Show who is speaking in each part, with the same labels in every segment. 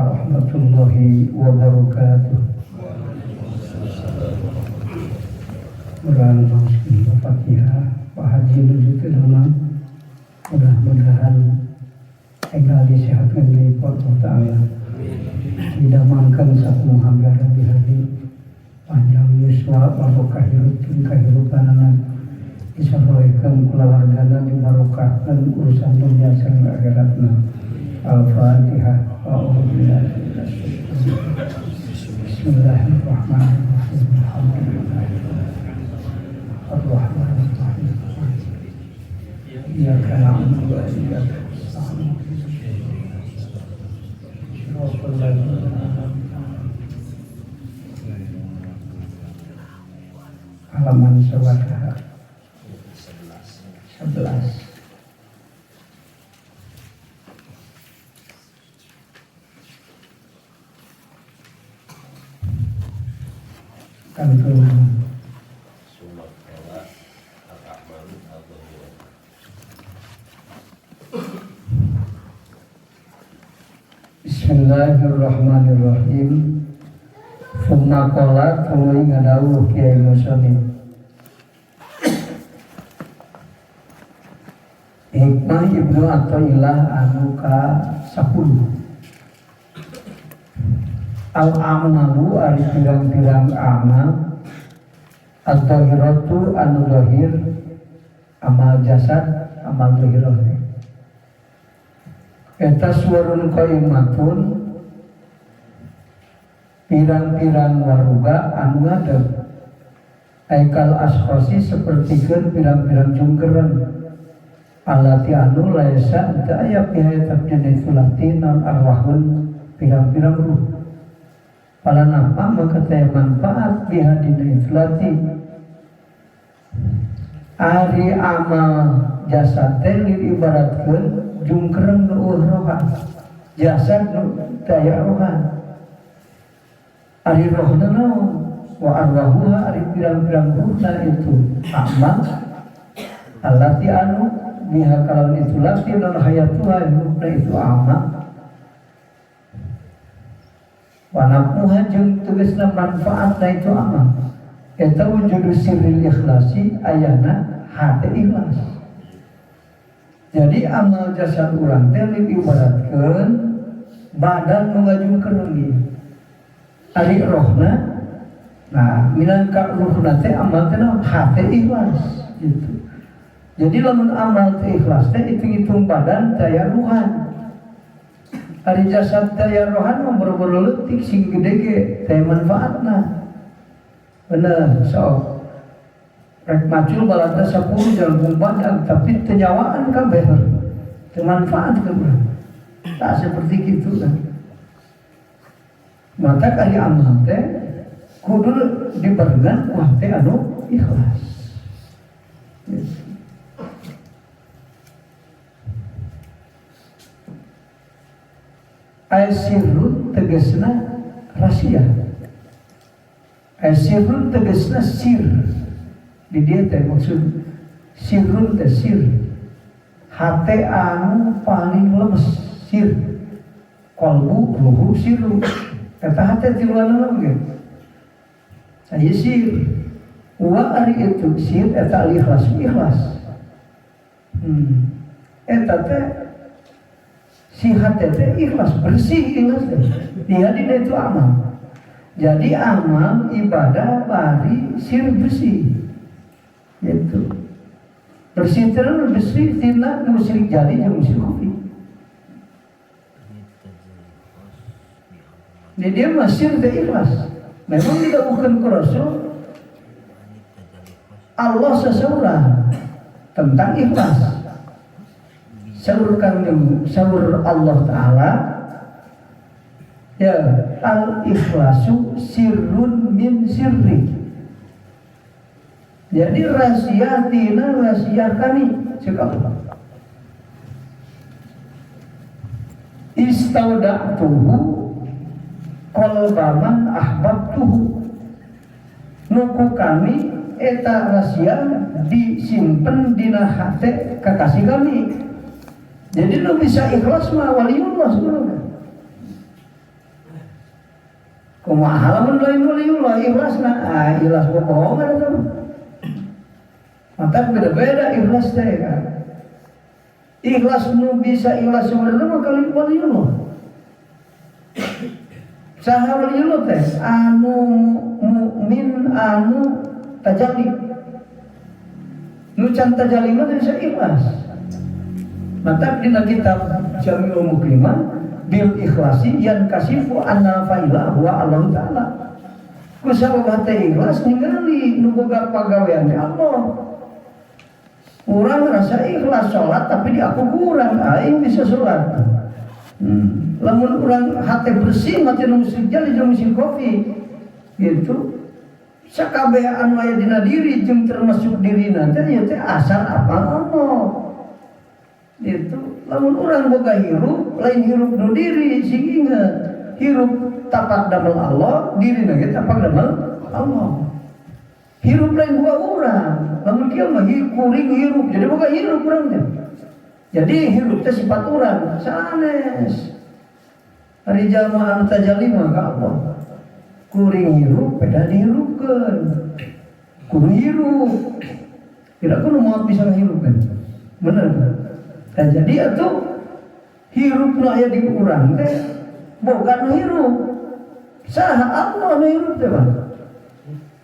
Speaker 1: warahmatullahi wabarakatuh. Urang maoskeun Fatihah, Pak Haji nuju teu mudah-mudahan enggal disehatkeun deui ku Allah Ta'ala. Didamangkeun sakumaha berabi-rabi, panjang yuswa, barokah hirup jeung kahirupanana, disaroekeun kulawargana, dibarokahkeun urusan dunia sareng akhiratna. Al-Fatihah. A'udzu Bismillahirrahmanirrahim. Alhamdulillah. Ar-Rahmanir-Rahim. Iyyaka na'budu wa iyyaka nasta'in. Shiratal ladzina an'amta 'alaihim. Halaman sabaraha? 11. Kantun.
Speaker 2: Summa qala al-a'malu al-zahirah.
Speaker 1: Bismillahirrahmanirrahim. Summa qala tuluy ngadawuh Kiai Musonif. Hikmah Ibnu Athaillah anu ka-10. Al-a'malu ari pirang-pirang amal, az-zahiratu anu zahir, amal jasad, amal zahirah eta suwarun qaimatun pirang-pirang waruga anu ngadeg, aikal ashkhasi sapertikeun pirang-pirang jungkeran, alati anu laisa teu aya piha eta itu lati non arwahun pirang-pirang ruh, pala napa maka teh manfaat biha dina itu lati. Ari amal jasad teh diibaratkeun jungkereng nu eueuh rohan, jasad nu teu aya rohan. Ari rohna naon? Wa arwahuha ari pirang-pirang ruhna itu amal, allati anu biha kalawan itu lati non hayatuha hidupna itu amal, wa nafuha jeung tegasna manfaatna itu amal, eta wujudu sirril ikhlasi ayana hate ikhlas. Jadi amal jasad urang teh diibaratkeun badan nu ngajungkeun ieu. Ari rohna, nah minangka ruhna teh amal teh naon? Hate ikhlas gitu. Jadi lamun amal teh ikhlas teh hitung-hitung badan daya ruhan. Ari jasad daya rohan mah boro-boro leutik sing gede ge teh manfaatna. Bener, sok. Rek macul balada 10 jalan badan tapi teu nyawaan kabeh. Teu manfaat ke urang. Tak seperti gitu kan. Maka kali amal teh kudu dibarengan ku hate anu ikhlas. Yes. Aisirun tegasna rahasia. Aisirun tegasna sir. Di dia teh maksud sirun teh sir. Hate anu paling lemes sir. Kolbu ruhu siru. Eta hate tiluan naon ge? Aya sir. Wa ari itu sir eta al ikhlas ikhlas. Eta teh si hate teh ikhlas, bersih ikhlas teh. Dia dina itu amal. Jadi amal ibadah bari sir bersih. Gitu. Bersih teh bersih tina musyrik jadi jeung musyrik khafi. Jadi dia masih teh ikhlas. Memang tidak bukan ke Rasul Allah seseorang tentang ikhlas. Saur Kangjeng, saur Allah Ta'ala, ya al ikhlasu sirrun min sirri. Jadi rahasia tina rahasia kami cek Allah. Istauda'tuhu qalbaman ahbabtuhu. Nuku kami eta rahasia disimpen dina hate kekasih kami. Jadi lu bisa ikhlas mah waliullah sebenarnya. Kumaha lamun lain waliullah ikhlasna? Ah, ikhlas bohongan eta mah. Mata beda-beda ikhlas teh kan. Ikhlas nu bisa ikhlas sebenarnya mah kali waliullah. Saha waliullah teh? Anu mukmin anu tajalli. Nu can tajalli mah bisa ikhlas. Mata dina kitab Jami'ul Mukrimah bil ikhlasi yan kasifu anna fa'ila huwa Allah Ta'ala. Ku sabab hate ikhlas ningali nu boga pagawean teh Allah. Urang ngerasa ikhlas sholat tapi di aku kurang, aing bisa sholat. Lamun urang hate bersih mati nu musyrik jali jeung musyrik kopi gitu. Sakabeh anu aya dina diri jeung termasuk dirina teh ieu teh asal apal Allah. Gitu. Lamun urang boga hirup lain hirup nu diri sing inget. Hirup tapak damel Allah, dirina ge tapak damel Allah. Hirup lain boga urang. Lamun kieu mah kuring hirup, jadi boga hirup urang teh. Jadi hirup teh sifat urang, sanes. Ari jalma anu tajalli mah ka Allah. Kuring hirup beda dihirupkeun. Kudu hirup. Tidak kudu maot bisa ngahirupkeun. Bener kan? Nah, jadi atuh hirup nu aya di urang teh boga nu hirup. Saha Allah nu hirup teh mah.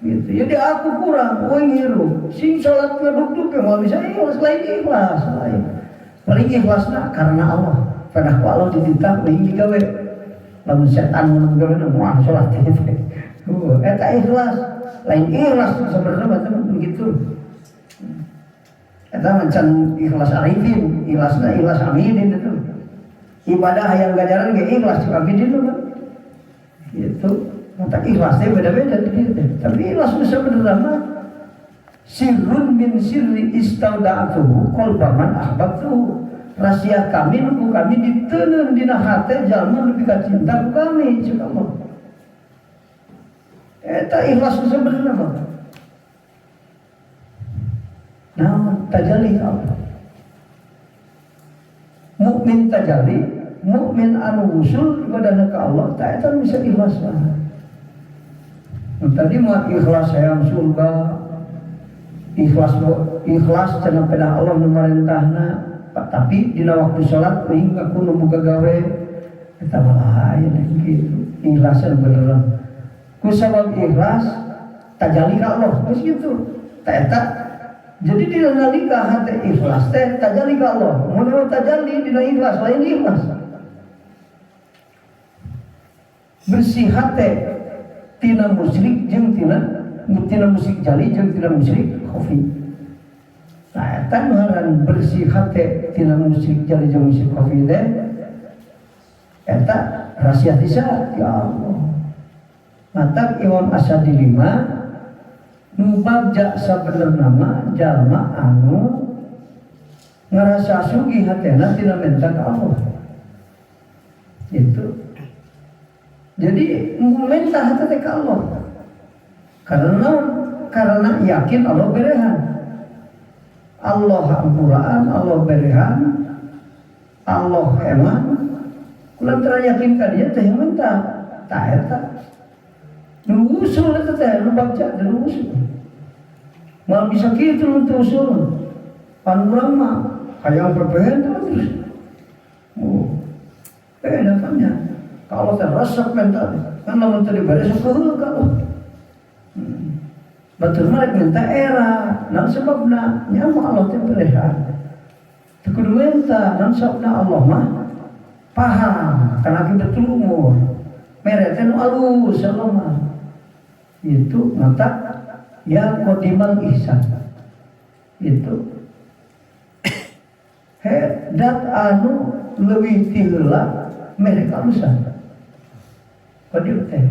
Speaker 1: Gitu. Jadi aku kurang, oh hirup. Sing salat ngaduk-duk ya moal bisa ikhlas, lain ikhlas, lain. Paling ikhlasna karena Allah. Pada ku Allah dititah euing digawe. Lamun setan mun gawe moal salat teh. Eta ikhlas. Lain ikhlas sebenarnya mah begitu. Eta macam ikhlas arifin, ikhlasna ikhlas amidin itu. Ibadah yang ganjaran ge ikhlas cik amidin itu kan. Gitu. Mata ikhlasnya beda-beda di dieu teh. Tapi ikhlas nu sabenerna mah sirrun min sirri istauda'atuhu qalba man ahbabtuhu. Rahasia kami nu kami diteunkeun dina hate jalma nu pika cinta ku kami cek Allah. Eta ikhlas nu sabenerna mah. Naon tajalli ka Allah. Mukmin tajalli, mukmin anu wusul ibadahna ka Allah, ta eta bisa ikhlas mah. Nah, tadi mah ikhlas hayang surga, ikhlas ikhlas cenah pedah Allah nu marentahna, tapi dina waktu salat euing ngaku nu boga gawe eta mah lain gitu. Ikhlas beneran. Ku sabab ikhlas tajalli ka Allah geus kitu. Ta eta jadi dina nalika hate ikhlas teh tajalli ka Allah. Mun tajalli dina ikhlas lain ikhlas. Bersih hate tina musyrik jeung tina musyrik jali jeung tina musyrik khafi. Nah, eta ngaran bersih hate tina musyrik jali jeung musyrik khafi teh eta rahasia tisa ya Allah. Matak Imam Asy-Syadzili mah nu bagja sabenerna mah jalma anu ngarasa sugih hatena tina menta ka Allah. Itu. Jadi minta hati teh ka Allah. Karena karena yakin Allah berehan. Allah hampuraan, Allah berehan, Allah eman. Kulantaran yakin ka dia teh minta. Ta eta. Nu usul eta teh nu bagja nu usul. Mal bisa kitu nu teu usul. Pan urang mah hayang berbehen terus. Oh. Beda kan ya. Kalau teh resep minta, kan lamun teu dibere sok keheul ka Allah. Batur mah rek minta era, naon sebabna? Nya mah Allah teh berehan. Teu kudu minta, naon sebabna Allah mah paham kana akibatul umur. Mere teh nu alus Allah mah. Itu mata ya qadimal ihsan. Itu dat anu leuwih ti heula mere kalusan. Qadim teh.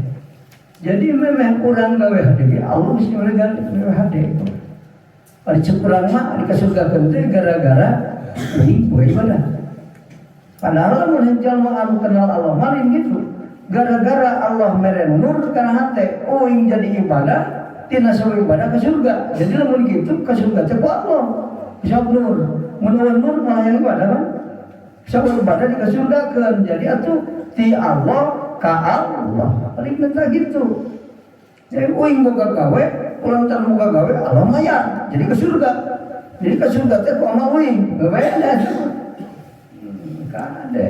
Speaker 1: Jadi memang urang gawe hade ge Allah geus nyore gawe hade. Ari ceuk urang mah di kasurgakeun teh gara-gara euing poe ibadah. Padahal lamun jalma anu kenal Allah mah lain gitu. Gara-gara Allah mere nur kana hate, euing jadi ibadah, tina sawe ibadah ke surga. Jadi lamun gitu ke surga teh ku Allah. Bisa nur. Mun eueuh nur malah yang ibadah kan. Saur badan dikasurgakeun. Jadi atuh ti Allah ka Allah. Paling minta gitu. Jadi uing boga gawe, ulang tahun boga gawe, Allah mayar. Jadi ke surga. Jadi ke surga teh ku amal uing. Beda tuh. Kade.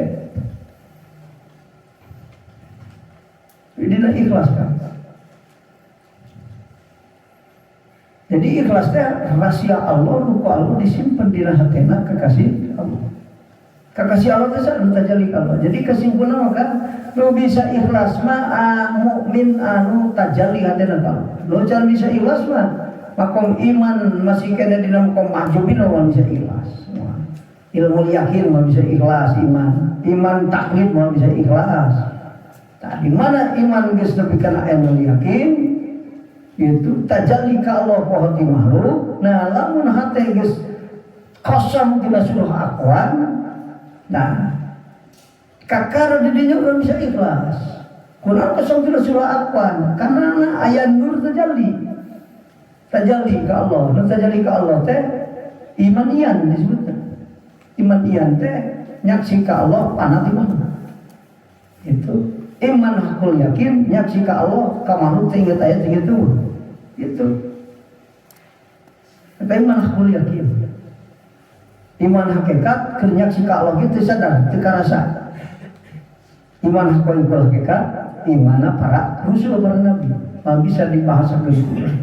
Speaker 1: Dina ikhlas kan. Jadi ikhlas teh rahasia Allah nu ku Allah disimpen dina hatena kekasih Allah. Kekasih Allah teh anu tajalli Allah. Jadi kesimpulan maka nu bisa ikhlas mah mukmin anu tajalli hatena ka Allah. Nu can bisa ikhlas mah makom iman masih kena dina makom mahjubin mah bisa ikhlas. Ilmu yakin mah bisa ikhlas iman. Iman taklid mah bisa ikhlas. Tah di mana iman geus nepi kana ilmu yakin itu tajalli ka Allah poho ti makhluk. Nah lamun hate geus kosong tina surah akwan, nah kakara di dinya urang bisa ikhlas. Kunaon kosong tina surah akwan? Karena aya nur tajalli. Tajalli ka Allah. Nur tajalli ka Allah teh imanian disebutna. Iman ian teh nyaksi ka Allah panat iman. Itu iman hakul yakin nyaksi ka Allah ka makhluk teh inget aya teh gitu. Itu. Eta iman hakul yakin. Iman hakikat keur nyaksi ka Allah kitu sadar teu karasa. Iman hakul hakikat imana para rasul para nabi. Mah bisa dibahasakeun ku urang.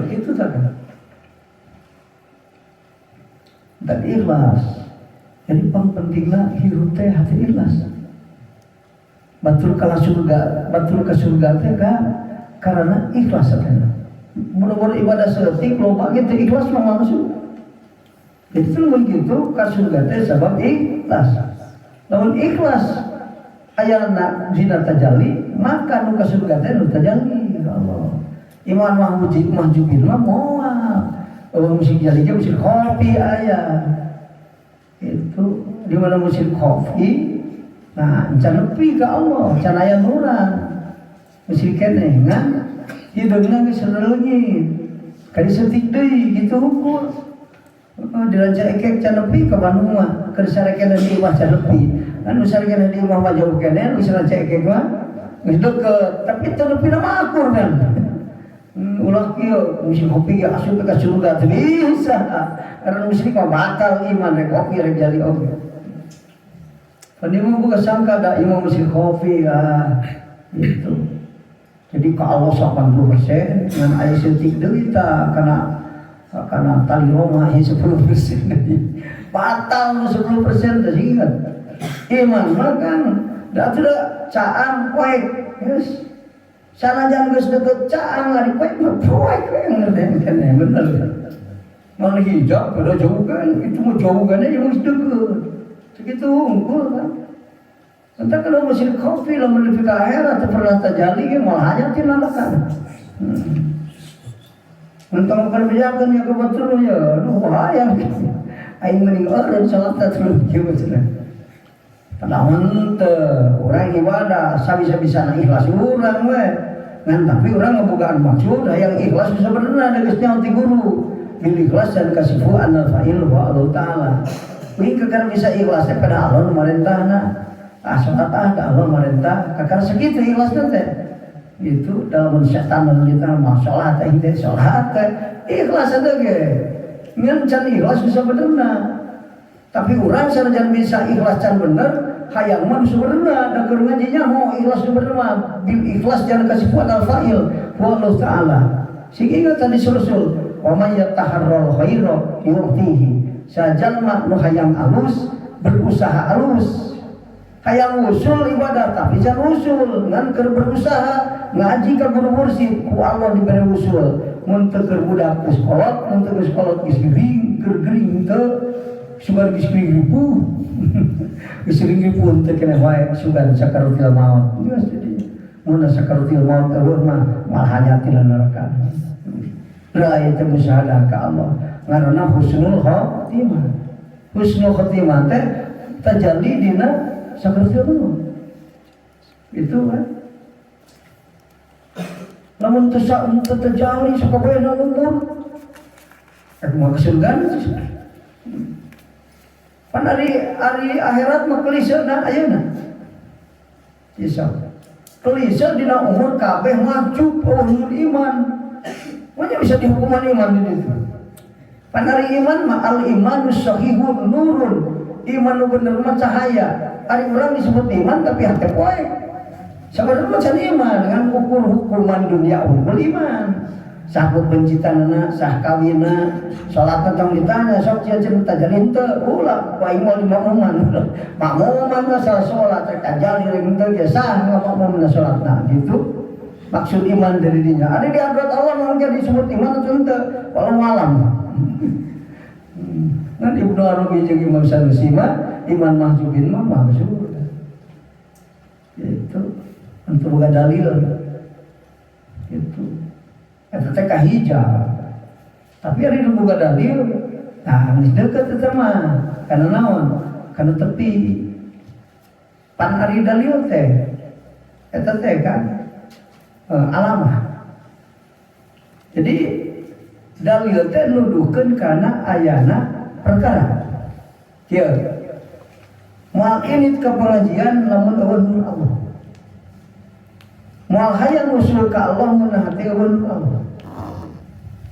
Speaker 1: Itu tak kan. Dan ikhlas. Jadi pang pentingna hirup teh hati ikhlas. Batur ka surga, batur ka surga teh ka karena ikhlas teh. Mudah-mudahan ibadah seeutik loba gitu ikhlas mah masuk. Jadi itu begitu ka surga teh sabab ikhlas. Lamun ikhlas ayana dina tajalli, maka nu ka surga teh nu tajalli ya Allah. Iman mahmudi mahjubin mah moal. Oh, musik jali ge musik kopi aya. Itu di mana musik kopi, nah can nepi ka Allah, can aya nuran. Musik keneh ngan hideungna geus leungit. Kali setik deui kitu hukum. Oh, di Rancaekek can nepi ka Bandung mah, keur sarekena di imah can nepi. Kan nu sarekena di imah mah jauh keneh, nu Rancaekek mah geus deukeut, tapi teu nepi na mah akur kan. Ulah kieu musim kopi ge asup ka surga teu bisa. Karena musyrik mah batal iman rek kopi rek jali oge. Pan imam buka sangka da imam musim kopi ah gitu. Jadi ka Allah 80% ngan aya seutik deui tah kana tali Roma aya 10% deui. Batal nu 10% teh ingat. Iman mah kan da atuh da caang poek geus. Sanajan geus deukeut caang ari poek mah poek we ngerti kan bener. Malah hijab pada jauh kan, itu mah jauh kan aja geus deukeut. Segitu unggul kan. Entah kalau mesin kopi lah menuju ke akhirat atau pernah terjadi ya malah hanya tinalakan. Entah makan bijakan ya kebetulan ya, aduh bahaya. Aing mending eureun salat terus kieu cenah. Padahal henteu, urang ibadah sabisa-bisana ikhlas urang we. Ngan tapi urang ngabogaan maksud hayang ikhlas bisa bener da geus nyaho ti guru. Bil ikhlas dan kasifu annal fa'il wa Allah taala. Uing kakara bisa ikhlas teh pada Allah nu marentahna. Ah salat ah da Allah marentah, kakara sakitu ikhlas teh. Itu dalam setan dan kita mah salat teh teh salat teh ikhlas teh ge. Ngan can ikhlas bisa benerna. Tapi urang sanajan bisa ikhlas can bener, hayang mah bisa benerna da keur ngaji nyaho ikhlas bener mah bil ikhlas jangan kasih kuat al fa'il wa Allah taala. Sing ingat tadi sulsul wa may yataharral khaira yu'tihi. Sajalma nu hayang alus berusaha alus. Hayang usul ibadah tapi jangan usul ngan keur berusaha ngaji ka guru mursyid ku Allah diberi usul. Mun teu keur budak geus kolot, mun teu geus kolot geus gering, keur gering teu sugan geus gering ripuh. Geus gering ripuh teu keneh wae sugan sakaratul maut. Geus jadi mun sakaratul maut eueuh mah malah hanya tina neraka. Lah ieu teh musyahadah ka Allah ngaranna husnul khotimah. Husnul khotimah teh tajalli dina sakaratul maut. Itu kan. Lamun teu tajalli sakabehna umur rek moal ke surga. Pan ari ari akhirat mah keliseuna ayeuna. Bisa. Kelise dina umur kabeh mahjub euweuh iman. Makanya bisa dihukuman iman di situ. Pan ari iman mah al imanu sahihun nurun. Iman nu bener mah cahaya. Ari urang disebut iman tapi hate poek. Sabenerna mah can iman dengan ukur hukuman dunia unggul iman. Sah bebencitanana, sah kawina, salat tong ditanya sok cia tajalin teu, ulah ku aing moal dimakmuman. Makmuman mah salah salat rek tajali rek henteu ge sah ngamakmumna salatna gitu. Maksud iman dari dinya. Ada di hadrat Allah mah disebut iman atau henteu, walau alam. Kan Ibnu Arabi jeung Imam Sanusi mah iman mahjubin mah mahjub. Gitu. Untuk bukan dalil. Gitu. Eta teh kahijab. Tapi ari nu boga dalil, nah geus deukeut eta mah. Karena naon? Karena tepi. Pan ari dalil teh eta teh kan alamah. Jadi dalil teh nuduhkeun kana ayana perkara. Kieu. Moal indit ka pengajian lamun euweuh nur Allah. Moal hayang usul ka Allah mun hate euweuh nur Allah.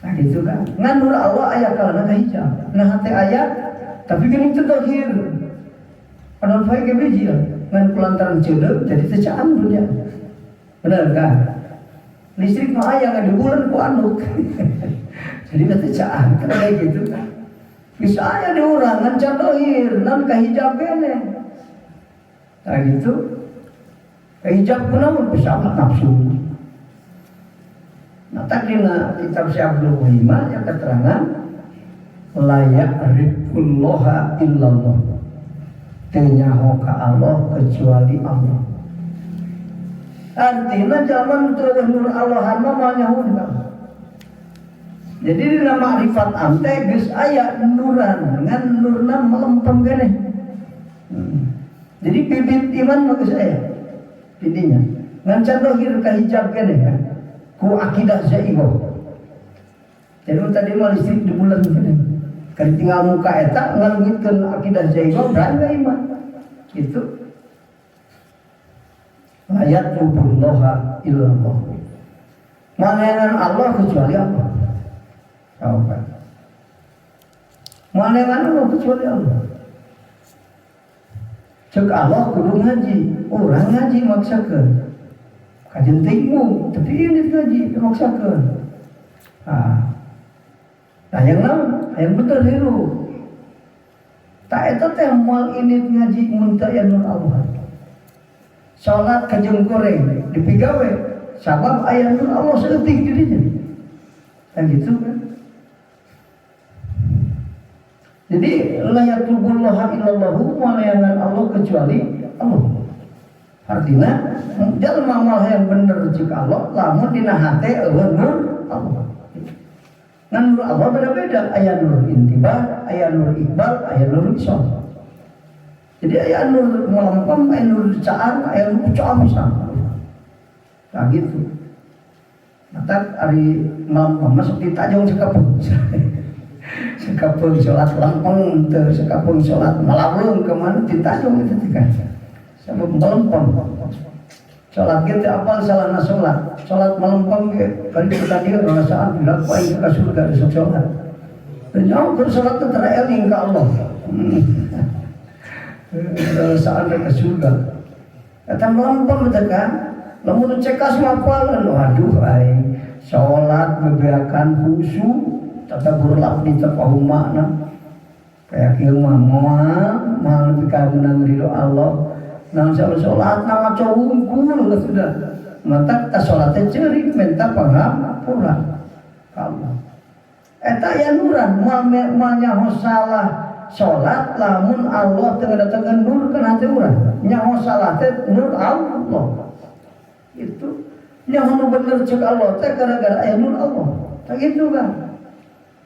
Speaker 1: Nah gitu kan. Ngan nur Allah aya kalana kahijab. Nah hate aya tapi geuning teu zahir. Padahal poe ge bijil. Ngan kulantaran ceudeuh jadi teu caang dunia. Bener kan? Listrik mah aya ngan di bulan ku anduk. Jadi teu caang kan kayak gitu kan. Bisa aya di urang ngan can dohir, nan kahijab keneh. Nah gitu. Kahijab kunaon ku syahwat nafsu. Nah dina kitab Syekh Abdul Muhimah yang keterangan la ya'rifullaha illallah. Teu nyaho ka Allah kecuali Allah. Artinya zaman teu nur Allah mah moal nyaho ka Allah. Jadi dina makrifat ante geus aya nuran ngan nurna melempem keneh. Jadi bibit iman mah geus aya. Intinya ngan can dohir kahijab keneh kan. Ku akidah zaigoh. Jadi tadi mah listrik di bulan keneh. Kan tinggal muka eta ngalungitkeun akidah zaigoh berani iman. Itu la yatlubullaha illallah. Manenan Allah kecuali Allah. Tahu kan? Manenan Allah kecuali Allah. Cek Allah kudu ngaji, orang ngaji maksakeun. Kajen teuing tapi ini ngaji dimaksakeun. Ah. Nah, yang naon? Yang bener hirup. Tak eta teh moal indit ngaji mun teu aya nur Allah. Salat kajeng goreng dipigawe sabab aya nur Allah saeutik dirinya. Kan gitu kan? Jadi la yatlubullaha illallahu malayangan Allah kecuali Allah. Artinya jalma moal yang bener cek Allah lamun dina hate euweuh nur Allah. Ngan nur Allah beda-beda, aya nur intibah, aya nur iqbal, aya nur isol. Jadi aya nur melempem, aya nur caang, aya nur caang bisa. Nah gitu. Maka ari melempem masuk di tajong sekapeung. Sekapeung salat lempeng teu sekapeung salat malawung kemana ditajong itu tiga. Sama melempem. Salat ge teu apal salahna salat. Salat melempem ge kali kita dia rasaan bilang ku aing ka surga besok salat. Dan jauh keur salat teh tara eling ka Allah. Rasaan ke surga. Eta melempem teh kan. Lamun cekas mah apalan, waduh aing salat bebeakan khusyuk tadabbur lafzi tafahum makna. Kayak kieu mah moal moal nepi ka menang ridho Allah. Nang salat ngaco wungkul sudah. Mata ta salat teh ceurik minta pangampura ka Allah. Eta aya nuran moal moal nyaho salah salat lamun Allah teu ngadatangkeun nur kana hati urang. Nyaho salah teh nur Allah. Itu nyaho nu bener cek Allah teh gara-gara aya nur Allah. Tak gitu kan.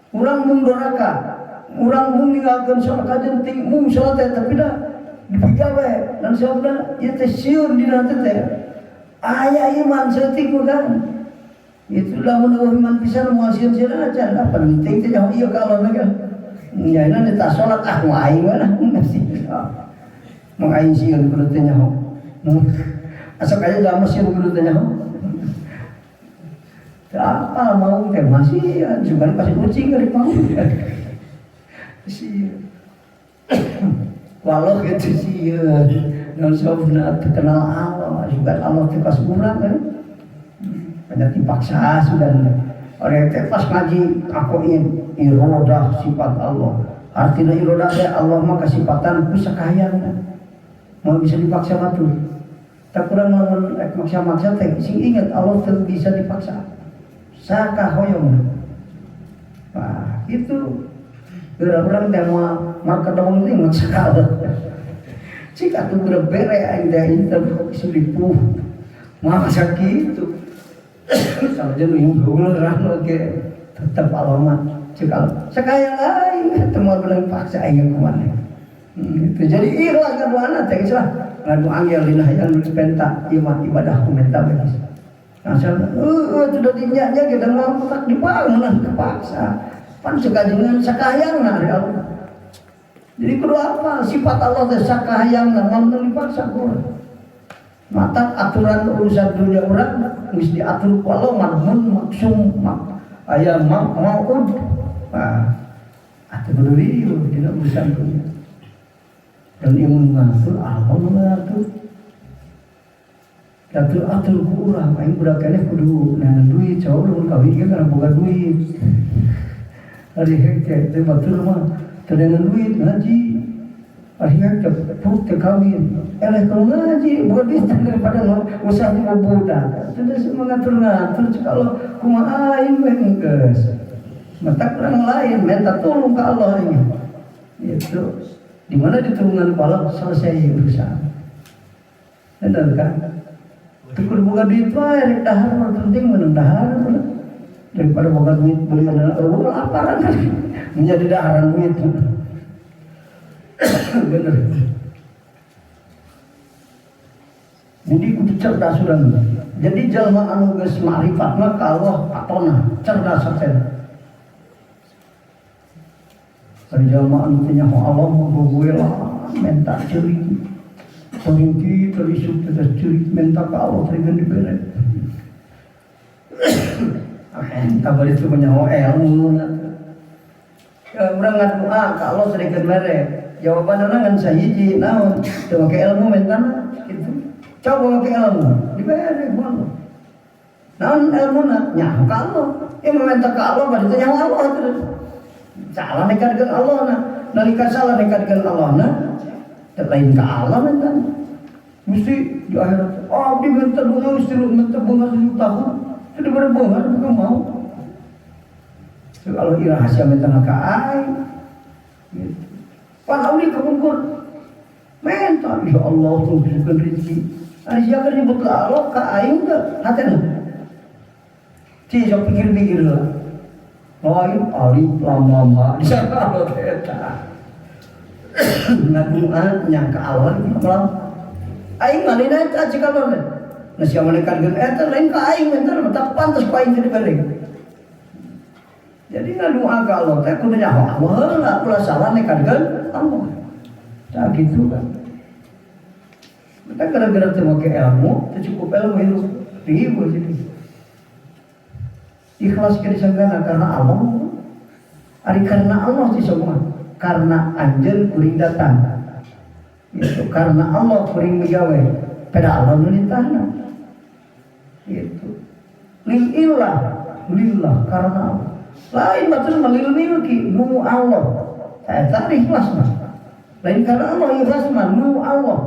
Speaker 1: Urang mung doraka, urang mung ninggalkeun salat kajen ting mung salat teh tapi dah dipigawe dan sabda ieu teh sieun dina teh teh. Aya iman saeutik mah kan. Itu lamun euweuh iman pisan moal sieun-sieun aja lah penting teh nyaho ieu ka Allah kan. Nya ini tak sholat ah mau aing we lah masih. Mau aing sieun kudu teh nyaho. Asok aja dalam mesin kudu teh nyaho. Apa mau teh masih juga pasti kucing kali mau. Sieun. Walau gitu sieun. Non sabna kenal Allah, juga Allah teh pas urang kan. Banyak dipaksa sudah. Orang teh pas ngaji akuin irodah sifat Allah. Artinya irodah teh Allah mah kasifatan ku sakayang. Mau bisa dipaksa batur. Tak kurang lamun maksa-maksa teh sing ingat Allah teh bisa dipaksa. Sakahoyong. Wah, itu urang teh moal markedong teh maksa ka Allah. Cik atuh kudu bere aing teh inten sulipuh. Masa kitu. Sama aja nu heuleurang oge tetep Allah mah cek Allah. Sakayang aing teu moal beunang paksa aing kumaha. Itu jadi ikhlas ngadoana teh geus lah. Ngadu angel dina hayang nu dipenta ieu mah ibadah ku menta beres. Asal heueuh sudah dinya-nya kita mau tak dibangun kepaksa. Pan sekajengan sakayangna ari Allah. Jadi kudu apa sifat Allah teh sakayangna moal dipaksa ku urang. Mata aturan urusan dunia orang mesti diatur ku Allah madmun maksum mak aya maud. Nah, atuh kudu riuh dina urusan dunia. Dan ilmu ngatur Allah nu ngatur. Atur atur ku urang aing budak keneh kudu neangan duit cowok lamun kawin ge kana boga duit. Ari hek teh teh batur mah teu neangan duit ngaji. Ari hek teh puk teh kawin. Eleh kalau ngaji boga duit daripada usah di budak. Sudah mengatur-ngatur kalau kumaha aing we geus. Mata kurang lain minta tolong ke Allah ini. Itu di mana ditulungan ku Allah selesai urusan. Benar kan? Itu kudu boga duit wae rek dahar mah penting menang dahar daripada boga duit beli ada oh laparan kan menjadi daharan duit. Bener. Jadi kudu cerdas urang. Jadi jalma anu geus makrifat mah ka Allah patona cerdas teh. Ari jalma anu teh nyaho Allah mah bogoe lah menta ceurik. Paringki terisuk tetes ceurik menta ka Allah teh dibere. Menta bari teu nyaho ilmu. Ya urang ngadoa ka Allah sarikeun mere. Jawabanna ngan sahiji naon? Teu make ilmu mentana kitu. Coba make ilmu dibere ku Allah. Naon ilmuna? Nyaho ka Allah. Ieu mah menta ka Allah bari teh nyaho Allah terus. Salah nekadkeun Allah na. Nalika salah nekadkeun Allah na, teu lain ka Allah menta. Mesti di akhirat, oh, abdi minta bunga mesti minta bunga 7 tahun. Teu dibere bunga bukan mau. So, kalau rahasia minta ka aing. Gitu. Pan abdi kapungkur. Minta ya Allah tunggukeun rezeki. Ari sia keur nyebut ka Allah ka aing teh hatena. Ci sok pikir-pikir lah. Lain alif lam lam ha. Di sana Allah teh eta. Ngadoa nyangka Allah lam. Aing mah dina eta cik Allah teh. Nah sia manekankeun eta lain ka aing minta mah tak pantes ku aing teh dibere. Jadi ngadoa ka Allah teh kudu nyaho Allah heula ulah salah nekankeun Allah. Tak gitu kan. Kita gara-gara teu make ilmu, teu cukup ilmu hidup ribu jadi. Ikhlas ke disanggana karena Allah. Ari karena Allah sih semua. Karena anjeun kuring datang. Itu karena Allah kuring migawe. Pada Allah nu nitahna. Itu. Lillah, lillah karena Allah. Lain batur mah lil milki nu Allah. Eta ikhlas mah. Lain karena Allah ikhlas mah nu Allah.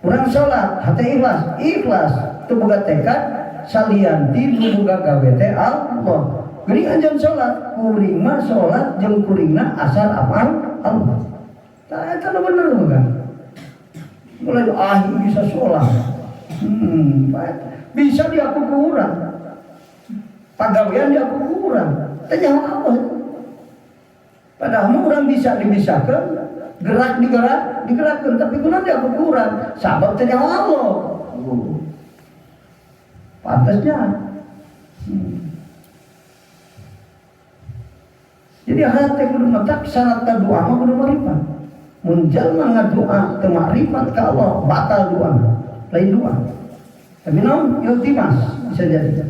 Speaker 1: Urang salat hate ikhlas, ikhlas teu boga tekad salian ti nu boga gawe teh Allah. Geuning anjeun salat, kuring mah salat jeung kuringna asal amal Allah. Tah eta nu bener mah kan. Mulai ahi bisa salat. Bisa diaku ku urang. Pagawean diaku ku urang. Teh nyaho Allah. Padahal mah urang bisa dibisakeun, gerak digerak, digerakkeun tapi kunaon diaku ku urang? Sabab teh nyaho Allah. Pantasnya. Jadi hate kudu matak syarat doa mah kudu marifat. Mun jalma ngadoa teu makrifat ka Allah, batal doa. Lain doa. Tapi naon iltimas bisa jadi.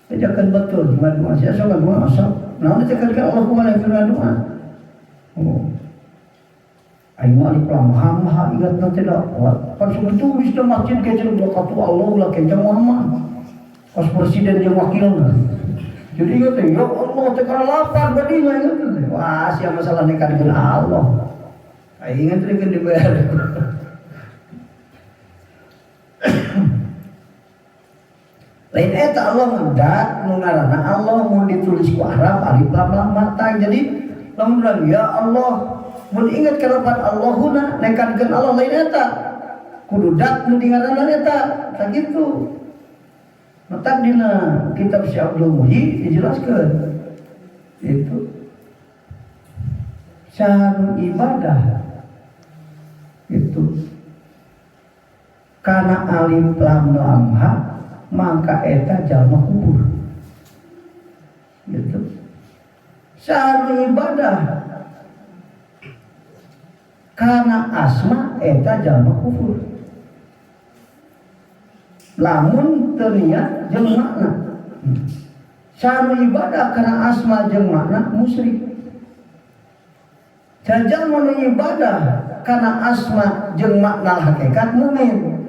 Speaker 1: Bejakeun betul ngadoa sia sok ngadoa sok. Naon teh ka Allah kumaha ngadoa. Oh. Aing mah alif lam ha maha ingat nanti dah. Kan sudah tulis di masjid ke cenah katu Allah lah kencang Muhammad. Pas presiden yang wakilna. Jadi ingat ya Allah teh kana lapar badinya ingat teh. Wah, sia masalah nekat dengan Allah. Aing ingat teh dibayar. Lain eta Allah ngedak nu ngaranna Allah mun ditulis ku Arab alif lam lam mata. Jadi lamun urang ya Allah mun ingat ka lapan Allahuna nekankeun Allah lain eta. Kudu dak nu dingaranna eta, tah kitu. Matak dina kitab Syekh Abdul Muhyi dijelaskeun. Itu cara ibadah itu karena alif lam lam ha maka eta jalma kubur gitu. Cara ibadah karena asma eta jalma kufur lamun teu niat jeung makna. Cara ibadah karena asma jeung makna musyrik. Jalma nu ibadah karena asma jeung makna hakikat mukmin.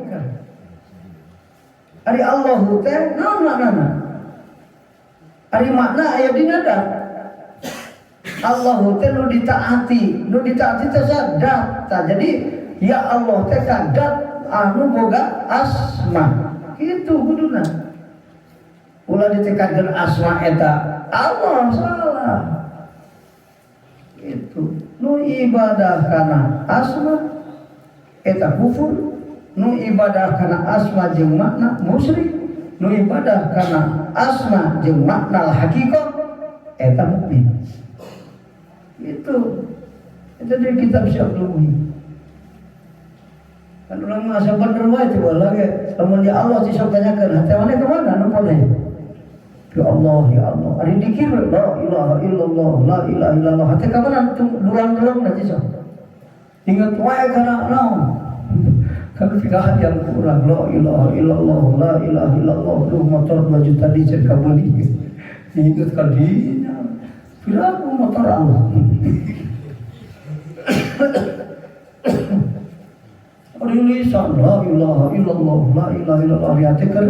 Speaker 1: Ari Allahu teh naon maknana? Ari makna aya dina dat. Allahu teh nu ditaati, nu ditaati teh dat. Tah jadi ya Allah teh kan dat anu boga asma. Kitu kuduna. Ulah ditekankeun asma eta Allah salah. Itu nu ibadah kana asma eta kufur, nu ibadah kana asma jeung makna musyrik, nu ibadah kana asma jeung makna hakikat eta mukmin. Itu dari kitab Syekh Abdul Muhyi. Kan urang mah asa bener wae teh baheula ge. Lamun ya Allah sih sok tanyakeun, hate maneh ka mana nu paneh? Ya Allah, ya Allah. Ari dikir la ilaha illallah, la ilaha illallah. Hate ka mana dulang-dulang na sih sok. Ingat wae kana naon? Kalau tidak yang kurang la ilaha illallah, la ilaha illallah. Duh motor 2 juta di cek kabeli. Ingat kan dinya. Piraku motor Allah. Rilisan la ilaha illallah, la ilaha illallah. Ari hate keur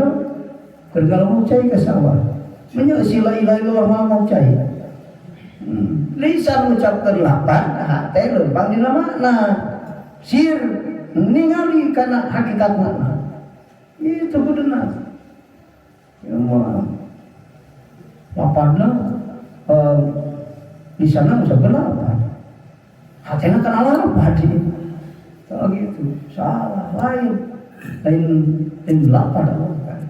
Speaker 1: mau cai ke sawah. Menyeusi la ilaha illallah mah mau cai. Lisan ucapkeun lapan, hate lempang dina makna. Sir ningali kana hakikat makna. Itu kuduna. Ya mah lapanna di sana ucapkeun lapan. Hatena kana lapan di. Oh gitu, salah, lain lapan Allah kan.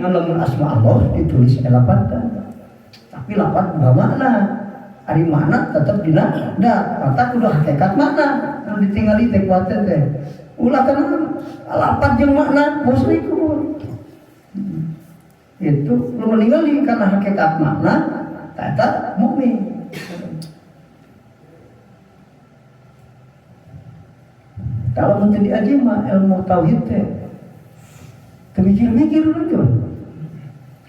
Speaker 1: Lamun asma Allah ditulis lapan tapi lapan enggak makna. Ari makna tetap dina da, mata kudu hakikat makna. Anu ditingali teh kuat teh. Ulah kana lapan jeung makna musyrik. Itu lu meninggali karena hakikat makna eta mukmin. Kalau mun teu diaji mah ilmu tauhid teh teu mikir-mikir gitu.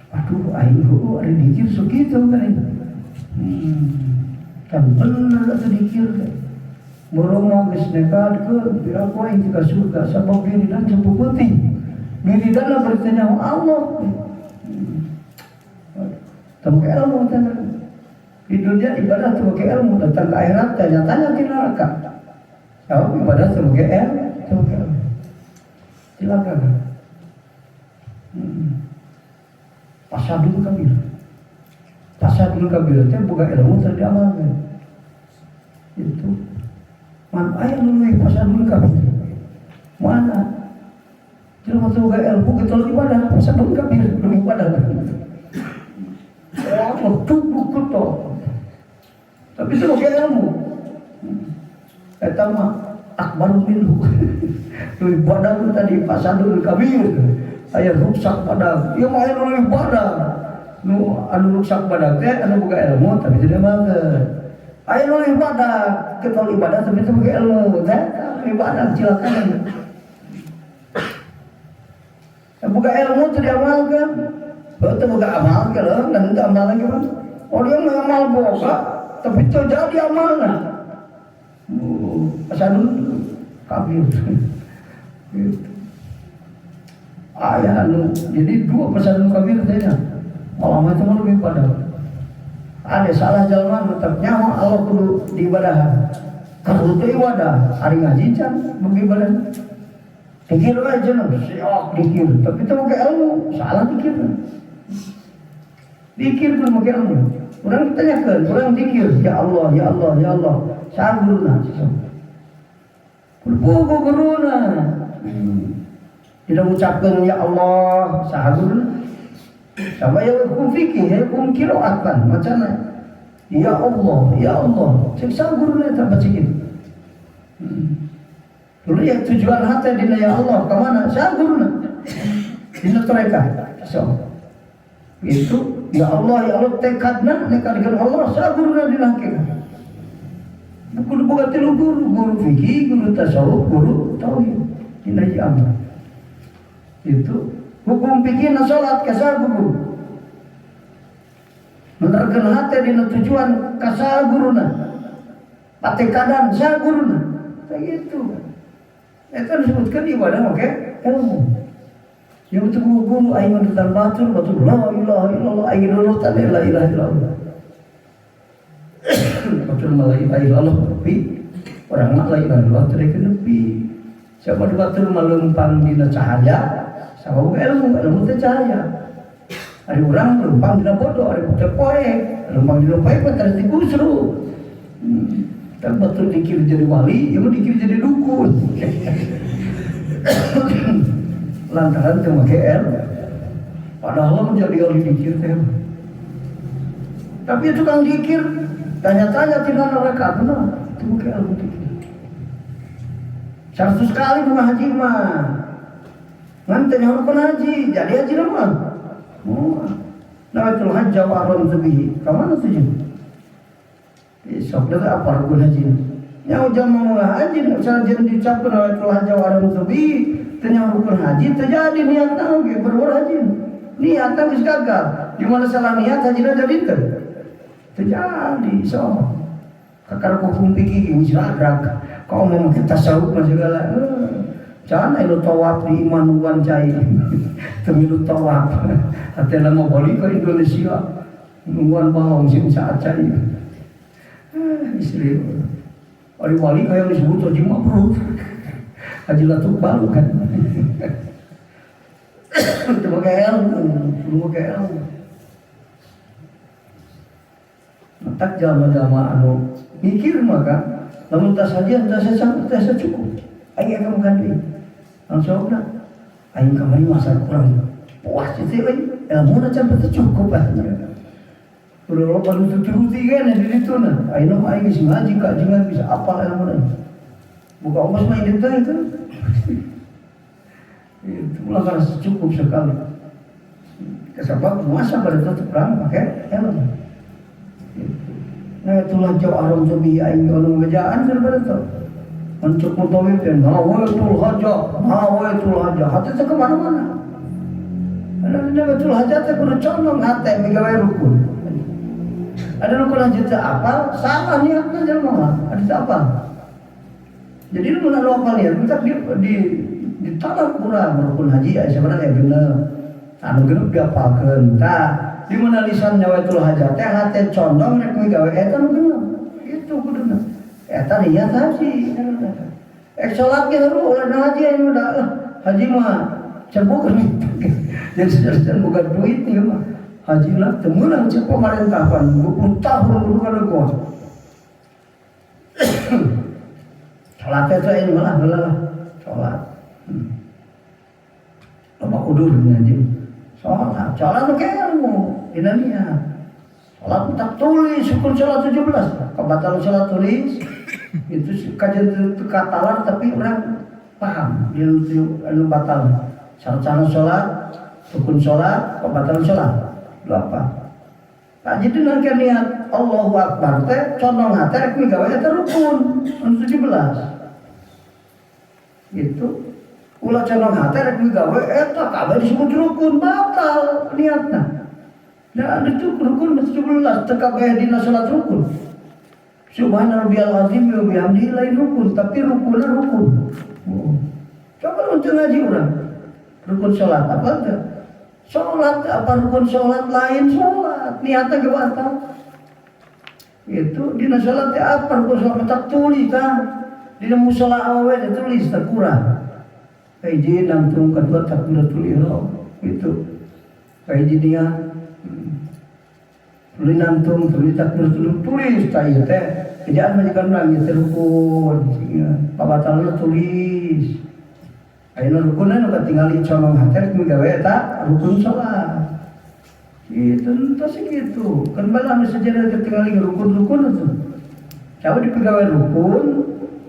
Speaker 1: Aduh aing heueuh ari dikir sok kitu kan. Kan bener atuh dikir teh. Borong mah geus nekadkeun piraku aing ka surga sabab wiridan cepu peuting. Wiridanna bertanya Allah. Teu make ilmu teh. Di dunia ibadah teu make ilmu, datang ke akhirat tanya-tanya di neraka. Jawab ibadah teu make ilmu, teu make ilmu. Silakan. Pasadun kabir. Pasadun kabir teh boga ilmu teu diamalkeun. Itu. Man aya nu leuwih pasadun kabir. Mana? Jelema teu boga ilmu kitu ibadah, pasadun kabir leuwih ibadah. Oh, tubuh kuto. Tapi teu boga ilmu. Eta mah akbar minhu. Leuwih badag tadi pasadun kabir. Aya rusak badag. Ieu mah aya leuwih badag. Nu anu ruksak badag teh anu boga ilmu tapi teu diamalkeun. Aya nu ibadah, ketol ibadah tapi teu boga ilmu teh ibadah cilaka. Boga ilmu teu diamalkeun. Heuh teu boga amal ge leuh dan teu amal lagi mah. Oh dia mah amal boga tapi teu jadi amalna. Asal kafir. Gitu. Aya anu jadi dua pesan kafir teh nya. Malah itu mah lebih pada. Ada salah jalma tetap nyawa Allah kudu diibadahan. Kudu teu ibadah, ari ngaji can bagi ibadah. Dikir aja no, siok dikir, tapi itu pakai ilmu, salah dikir. Dikir pun pakai ilmu. Orang ditanyakan, orang dikir, ya Allah, ya Allah, ya Allah. Saha guruna? Pugu guruna. Tidak mengucapkan ya Allah, saha guruna. Sama ya hukum fikih, ya hukum qiraat kan, macam ya Allah, ya Allah. Cek saha guruna eta baca gitu. Dulu ya tujuan hati dina ya Allah kemana? Saha guruna? Dina mereka. So, itu ya Allah, ya Allah tekadna nekadkeun Allah saha guruna dina hakikat. Kudu boga tilu guru, guru fikih, guru tasawuf, guru tauhid. Dina amal. Itu hukum fikih na salat ka saha guru. Menerkeun hati dina tujuan ka saha guruna. Patekadan saha guruna. Kayak gitu. Itu disebutkan ibadah oke ilmu. Yang itu guru aing nurutan batur batur la ilaha illallah aing nurutan la ilaha illallah. Batur mah la ilaha illallah tapi orang mah la ilaha illallah teu nepi. Siapa di batur mah leumpang dina cahaya sama ilmu, ilmu teh cahaya. Ari urang leumpang dina bodoh, ari teh poek, leumpang dina poek mah terus digusru. Kan betul dikir jadi wali, ya dikir jadi dukun. Lantaran teu make ilmu. Padahal menjadi ahli dikir teh. Tapi tukang dikir tanya-tanya tina neraka benar, teu make ilmu dikir. 100 kali mau haji mah. Ngan teh nyaho haji, jadi haji mah. Oh. Nawaitul hajja wa ahramtu bihi. Ka mana tujuh? Sok deui apa rukun haji? Nyaho jalma mau haji, sanajan diucapkeun nawaitul hajja wa ahramtu bihi, teu nyaho rukun haji teu jadi niatna oge berbuat haji. Niatna geus gagal. Di mana salah niat hajina jadi teu? Teu jadi sok. Kakara hukum fikih geus ragrak. Kau mau kita tasawuf mah segala. Jangan anu tawaf di iman cai. Teu milu tawaf. Hatena mau balik ke Indonesia. Nungguan balong sing saat cai. Istri wali wali kayak disebut haji mabrur. Haji latuk balu kan. Itu pakai ilmu, kudu pakai ilmu. Matak jalma-jalma anu mikir maka lamun tas saja tas tas cukup. Aing akan makan deui. Langsung na aing kamari masa kurang puas itu euy. Ilmu can teu cukup ah. Udah loba nu turuti kan di ditu na. Ayeuna mah aing geus ngaji ka jangan bisa apal ilmu na. Buka ongkos mah indit teh itu. Itu ulah karena cukup sekali. Sebab masa pada tetep perang pakai ilmu. Nah itulah jauh aram tubi aing anu ngejaan daripada itu. Mencuk mutawif dan nawaitul haja, nawaitul haja. Hati itu kemana-mana. Karena nawaitul haja teh kudu condong hati migawe rukun. Ada rukun haji teh apal, salah niatna jelema mah. Ada teh apal. Jadi lu mun anu apal niat, minta di tanah kurang rukun haji aya sebenarnya genep. Anu genep diapalkeun. Tah, di mana lisan nawaitul haja teh hate condong rek migawe eta nu genep. Itu kuduna. Eta niat haji. Ek salat ge heueuh ulah haji anu da lah. Haji mah can boga duit. Jadi can boga duit ieu mah. Haji lah teu meunang cek pemerintah pan 20 tahun kudu kana gua. Salat teh aing malah lah salat. Loba udur ngaji. Salat, salat make ilmu dina niat. Salat tak tulis hukum salat 17. Kebatalan salat tulis itu kajian katalan tapi orang paham dia anu batal. Syarat salat, rukun salat, kebatalan salat. Dua apa? Nah, jadi nanti niat Allahu Akbar teh condong hati rek migawe eta rukun anu 17. Gitu. Ulah condong hati rek migawe eta kabeh disebut rukun, batal niatna. Nah, itu rukun 17 teu kabeh dina salat rukun. Subhana rabbiyal azim wa bihamdihi lain rukun, tapi rukunna rukun. Oh. Coba untuk ngaji urang. Rukun salat apa teh? Salat apa rukun salat lain salat, niatnya ge batal. Itu dina salat teh apa rukun salat tak tulis tah. Dina musala awewe teh tulis teh kurang. Kahiji nangtung, kedua takbiratul ihram itu. Kahiji niat. Tulis nangtung, tulis takbiratul tulis tah ieu teh. Kejaan majikan urang ieu teh rukun, pabatalna tulis. Ayeuna rukunna nu katingali condong hate rek migawe eta rukun salat. Gitu, entos gitu. Kan bala anu sejarah ketingali rukun-rukun itu. Coba dipegawe rukun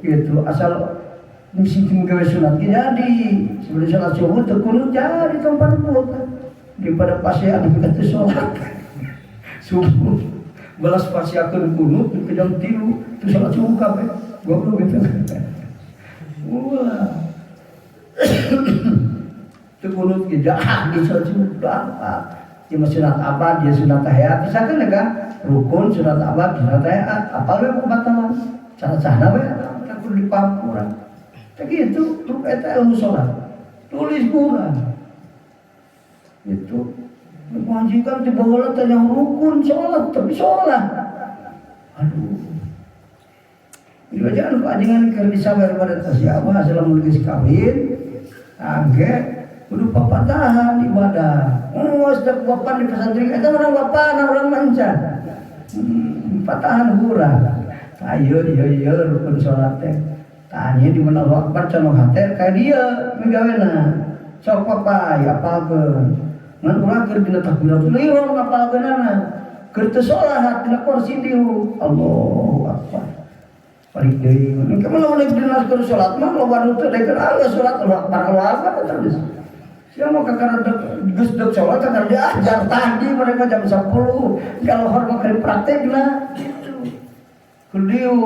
Speaker 1: gitu, asal misi migawe sunat ge jadi. Sebelum salat subuh teu kunut jadi tong parbut. Daripada pasti anu teu salat. Subuh balas pasiakeun kunut ke jam 3 teu salat subuh kabeh. Goblok gitu. Wah. Teu kunut ge jadi salat subuh apa? Ieu mah sunat abad, dia sunat tahiyat. Bisa kan kan? Rukun sunat abad, sunat tahiyat. Apal we pembatalan. Cara sahna we tak kudu dipaham urang. Tah kitu, eta ilmu salat. Tulis kurang. Itu majikan di bawah tanya rukun sholat, tapi sholat. Aduh. Ini aja anu ajengan keur disabar pada tas ya Allah selama geus kawin, angge kudu papatahan ibadah. Oh, setiap bapak di pesantren eta urang bapak urang manca. Patahan hurang. Ayo iya iya rukun sholat teh. Tanya di mana Allah Akbar condong hate kayak dia migawena. Sok papa ya apalkeun. Ngan ulah keur dina takbiratul ihram ngapalkeunana. Keur teu salat dina kursi dieu. Allahu Akbar. Balik deui. Engke mah lamun dina keur salat mah loba nu teu daekeun ah geus salat Allahu Akbar Allahu Akbar terus. Sia mah kakara geus deuk salat kakara diajar tadi mereka jam 10. Kalau hormat keur praktekna gitu. Keur dieu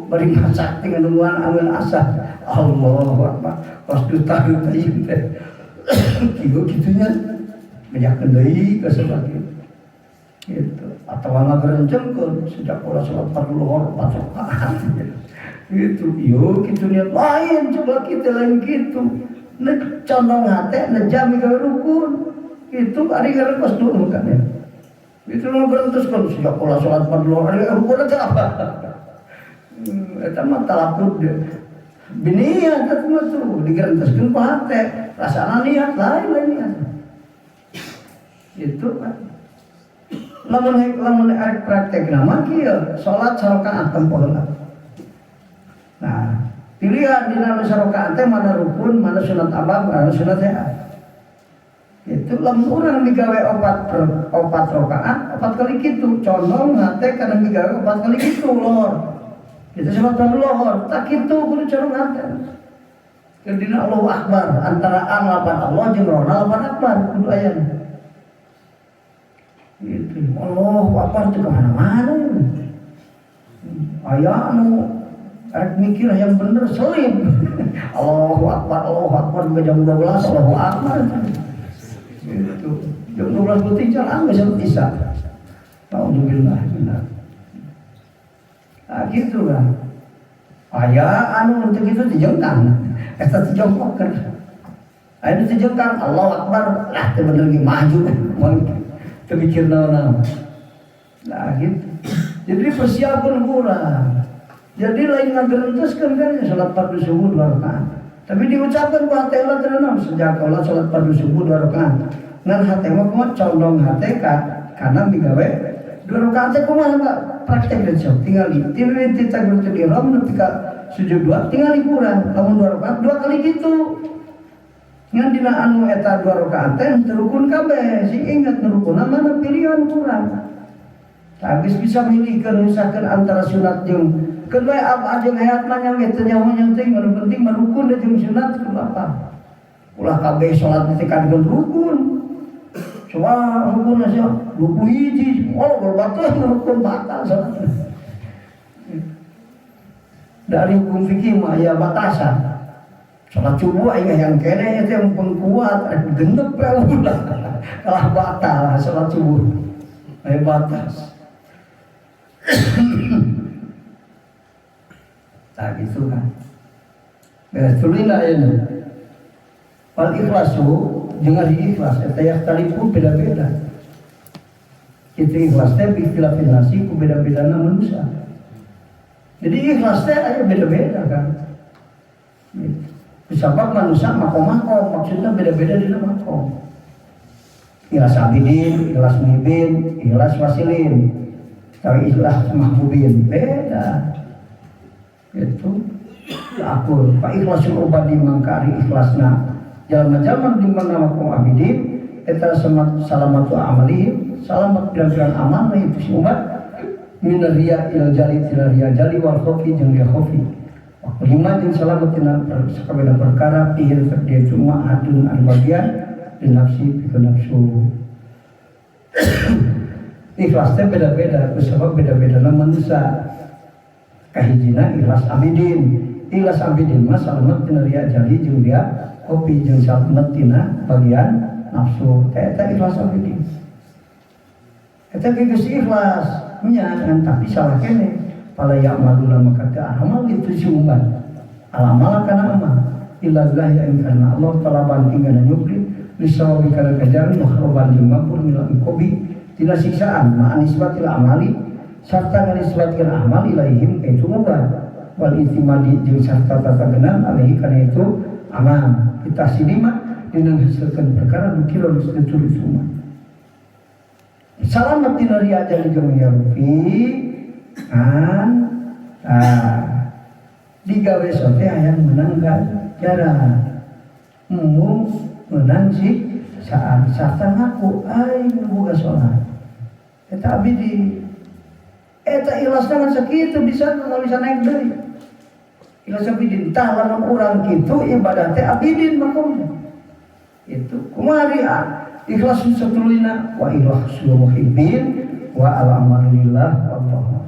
Speaker 1: bari masak dengan nungguan amil asah. Allahu Akbar. Pas duta duta ieu teh. Kieu kitunya menyakeun deui ka salat gitu. Atau ngagerencengkeun sejak pola salat fardu lohor 4 rakaat gitu. Yo kitu niat lain coba kita lain gitu. Ne condong hate ne jami gawe rukun. Itu ari ngaran pas dulu kan ya. Itu ngagerentuskeun sejak pola salat fardu lohor ari rukun teh apa? Eta mah talakut deh. Biniat eta mah tuh digerenteskeun ku hate, rasana niat lain lain niat. Itu kan. Lamun lamun arek praktek mah kieu, salat sarakaat tempo heula. Nah, pilihan dina nu sarakaat teh mana rukun, mana sunat abad, mana sunat hayat. Itu lamun urang digawe opat per, opat rakaat, opat kali kitu, condong hate kana migawe opat kali kitu lor. Kita salat fardu lohor, tak kitu kudu condong hate. Keur dina Allahu Akbar, antara ang lapan Allah jeung rona lapan akbar kudu aya. Gitu. Allahu Akbar itu kemana-mana. Aya anu arek mikir yang bener selip. Allahu Akbar, Allahu Akbar juga jam 12, Allahu Akbar. Gitu. Jam 12 putih jalan geus salat isya. Alhamdulillah benar. Nah, gitu lah. Aya anu untuk itu dijengkang. Eta dijongkokkeun. Aya nu dijengkang Allahu Akbar, lah teu bener ge maju. Teu mikir naon-naon. Nah gitu. Jadi persiapkan kurang. Jadi lain ngagerenteskeun kan ya salat fardu subuh dua rakaat. Tapi diucapkan ku hate Allah tenang sejak Allah salat fardu subuh dua rakaat. Ngan hate mah kumaha condong hate ka karena migawe dua rakaat teh kumaha Pak? Praktek dan sok tinggal di ti takbiratul ihram nepi ka sujud dua tinggal kurang. Lamun dua rakaat dua kali gitu. Ngan dina anu eta dua rakaat teh teu rukun kabeh. Sing ingat nu rukunna mana pilihan kurang. Habis bisa milihkeun misalkan antara sunat jeung keun bae ab jeung hayat mah nya ge teu nyaho yang penting nu penting mah rukun jeung sunat kudu apa. Ulah kabeh salat teh kadieun rukun. Coba rukun sia 20 hiji, oh batal rukun batal salat. Dari hukum fikih mah ya batasan. Salat subuh aing yang kene itu yang pengkuat genep ya ulah. Kalah batal salat subuh. Aya batas. Nah gitu kan. Nah, tulina ini. Wal ikhlasu jeung ari ikhlas eta yahtalifu beda-beda. Kitu ikhlas teh bi ikhtilafin nasi ku beda-bedana manusia. Jadi ikhlas teh aya beda-beda kan. Gitu. Sebab manusia makom-makom, maksudnya beda-beda dina makom. Ikhlas abidin, ikhlas muhibin, ikhlas wasilin. Tapi ikhlas mahbubin beda. Itu akur. Pak ikhlasul ubadi mangkari ikhlasna jalma-jalma di mana makom abidin eta salamatu amalihim, salamat pirang-pirang amalna itu si umat min riya il jali tina riya jali wal khofi jeung riya khofi. Waktu lima jeung salamat tina sakabehna perkara pihir dia cuma adun anu bagian di nafsi pikeun nafsu. Ikhlas teh beda-beda kusabab beda-bedana manusia. Kahijina ikhlas abidin. Ikhlas abidin mah salamet tina riya jali jeung riya kopi jeung salamet tina bagian nafsu. Teh eta ikhlas abidin. Eta geus ikhlas nya ngan tapi salah kene. Fala ya'maluna maka teu amal itu si umat. Al amal kana amal illa lillahi in kana Allah talaban tinggal nyupri lisawabi kana kajaran muhroban jeung mampu minal iqobi tina siksaan ma'an nisbatil amali sarta nganisbatkeun amal ilaihim ka itu umat wal itimadi jeung sarta tatagenan alaihi kana itu amal kita sinima dina ngahasilkeun perkara nu kira geus ditulis umat. Salamat dina riya jali jeung yarufi kan digawe sote hayang menang ganjaran mung menang siksaan sarta ngaku aing nu boga salat eta abdi eta ikhlasna ngan sakitu bisa moal bisa naik deui. Ikhlas abidin tah lamun urang kitu ibadah teh abidin makomna itu kumaha ikhlas satuluyna wa ikhlasul muhibbin wa al amalillah wallahu.